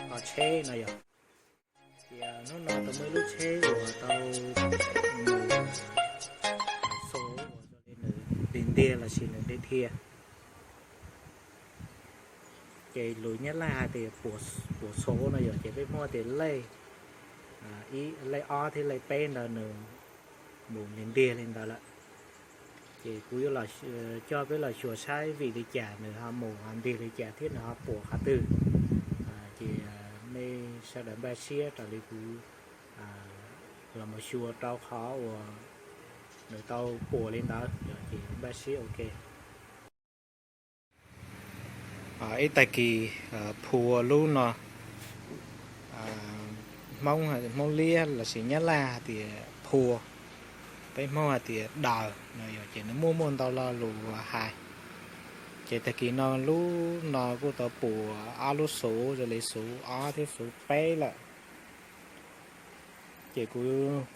Qhov tsheb no yog, ces hnub no tau muaj ib lub tsheb uas tau mus xov uas zoo li nws ntiag ntiag lossis nws dhia dhia. Ces lus Nyab Laj hais tias puas xov no yog, ces peb Hmoob tias lej, ib, lej ob thiab lej peb ntawd nws mus ntiag ntiag li ntawd lawm. Ces kuv yuav coj peb los xyuas saib vim li cas nws ho mus ho ntiag li cas thiab nws ho puas qhov twg. Ces nej sawv daws npaj siab raws li kuv los mus xyuas rau qhov uas nws tau puas li ntawd, ces npaj siab ua ke. Ib tag kis phua lub no, Hmoob, Hmoob Liab lossis Nyab Laj hais tias phua, peb Hmoob hais tias daws no yog, ces nws muaj muaj ntau lo lus hais. Ces tag kis no lub no kuj tau puas ob lub xuv, zoo li xuv ob thiab xuv peb lawm. Ces kuv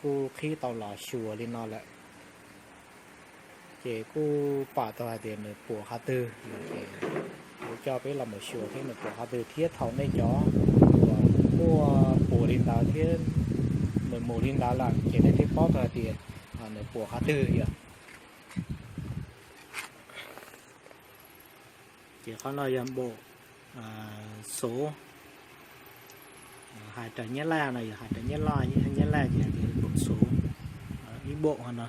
kuj qhib tau los xyuas li no lawm. Ces kuj pom tau hais tias nws puas qhov twg, ces kuv coj peb los mus xyuas thiab nws puas qhov twg thiab thaum nej cov uas muaj puas li ntawd thiab nws mus li ntawd lawm ces nej thiaj paub tau hais tias nws puas qhov twg yom. Ces qhov no yog npaum xuv, hais raws Nyab Laj no yog, hais raws Nyab Laj, Nyab Laj ces npaum xuv, ib npaum no,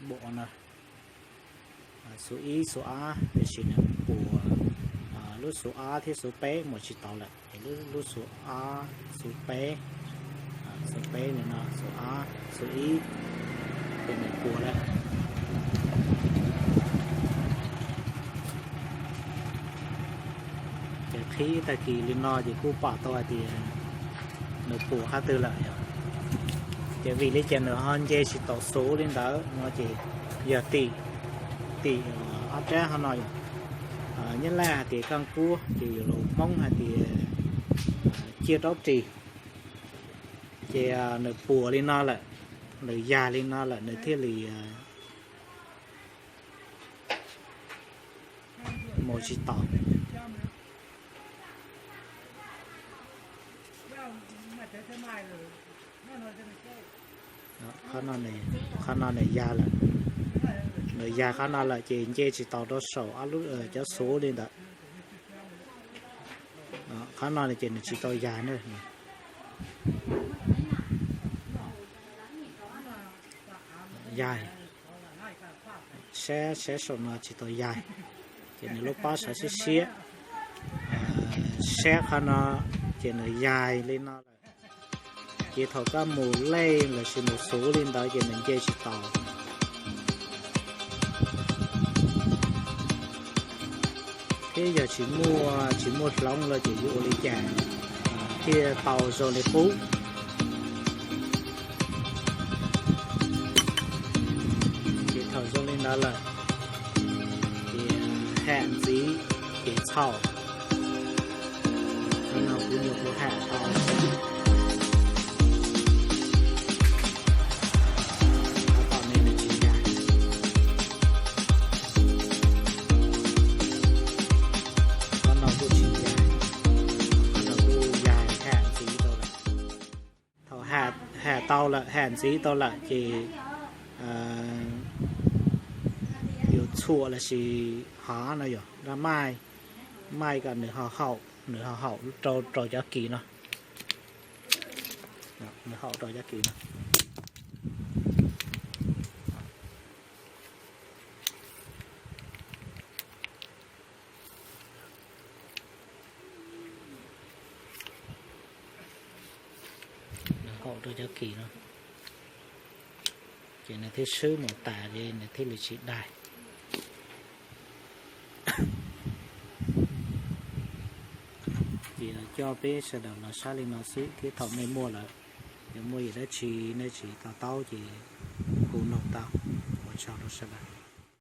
npaum no, xuv ib xuv ob, tiam sis nws puas lub xuv ob thiab xuv peb mus tsis tau lawm, ces lub xuv ob, xuv peb, xuv peb no, xuv ob, xuv ib, ces nws puas lawm. Ces qhib tag kis li no ces kuj pom tau hais tias nws puas qhov twg lawm yom. Ces vim li cas nws ho nce tsis tau xuv li ntawd no ces yog tim, tim ob rab qhov no yom. Nyab Laj hais tias kaj kuab, ces yus los Hmoob hais tias ciaj raub ris. Ces nws puas li no lawm, nws yag li no lawm nws thiaj li mus tsis tau. Qhov no nws yag lawm, nws yag qhov no lawm ces nce tsis tau rau saum cov xuv li ntawd. Qhov no ces nws tsis tau yag na. Yag, saib, saib saum no tsis tau yag, ces nws lub pob sawv siab siab. Saib qhov no, ces nws yag li no lawm. Ces thaum koj mus lej lossis mus xuv li ntawd ces nws nce tsis tau. Thiab yog tsis muaj, tsis muaj hloov los ces yuav ua li cas thiaj tau zoo li qub. Ces thaum zoo li ntawd lawm, ces ham ntxiv ces txhaum. Qhov no kuv nyuam qhuav ham tau, qhov tom no nws tsis yag, qhov no kuj tsis yag, qhov no kuj yag ham ntxiv tau lawm. Thaum ham tau lawm, ham ntxiv tau lawm ces yuav txhuam lossis hov no yog rab maij, maij kom nws ho haum, nws ho haum rau rau cov kis no, nws haum rau cov kis no. Nws haum rau cov kis no, ces nws thiaj swb mus tas li, nws thiaj li tsis daig. Ces coj peb sawv daws los saib li no xwb thiab thaum nej muaj lawm, yog muaj yam dab tsi nej tsis to taub ces hu noog tau. Ua tsaug rau sawv daws.